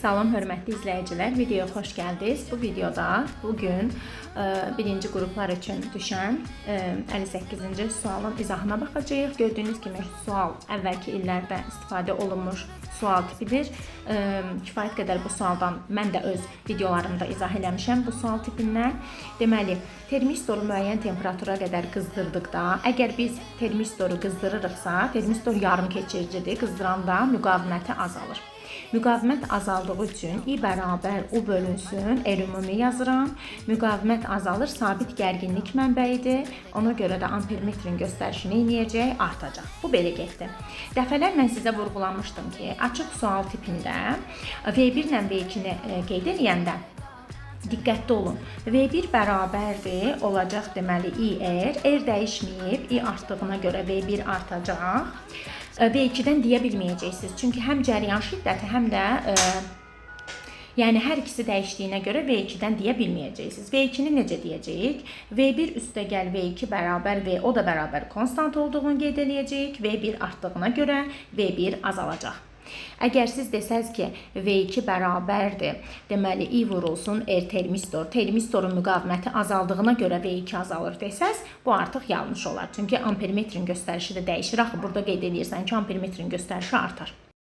Salam hörmətli izləyicilər, videoya xoş gəldiniz. Bu videoda bugün birinci qruplar üçün düşən 58-ci sualın izahına baxacağıq. Gördüyünüz kimi sual əvvəlki illərdə istifadə olunmuş sual tipidir. Kifayət qədər bu sualdan mən də öz videolarımda izah eləmişəm bu sual tipindən. Deməli, termistoru müəyyən temperatura qədər qızdırdıqda, əgər biz termistoru qızdırırıqsa, termistor yarım keçiricidir, qızdıranda müqaviməti azalır. Müqavimət azaldığı üçün I bərabər U bölünsün R ümumi yazıram. Müqavimət azalır, sabit gərginlik mənbəyidir. Ona görə də ampermetrin göstərişini eləyəcək, artacaq. Bu belə getdi. Dəfələrlə sizə vurğulamışdım ki, açıq sual tipində V1 ilə V2-ni qeyd eləyəndə diqqətli olun. V1 bərabərdir, olacaq deməli IR. R dəyişməyib, I artdığına görə V1 artacaq. V2-dən deyə bilməyəcəksiniz. Çünki həm cəryan şiddəti, həm də yəni hər ikisi dəyişdiyinə görə V2-dən deyə bilməyəcəksiniz. V2-ni necə deyəcəyik? V1 üstəgəl V2 bərabər V, o da bərabər konstant olduğunu qeyd eləyəcəyik. V1 artdığına görə V1 azalacaq. Əgər siz desəz ki, V2 bərabərdir, deməli I vurulsun R termistor, termistorun müqaviməti azaldığına görə V2 azalır desəz, bu artıq yanlış olar. Çünki ampermetrin göstərişi də dəyişir. Axı burada qeyd eləyirsən ki, ampermetrin göstərişi artar.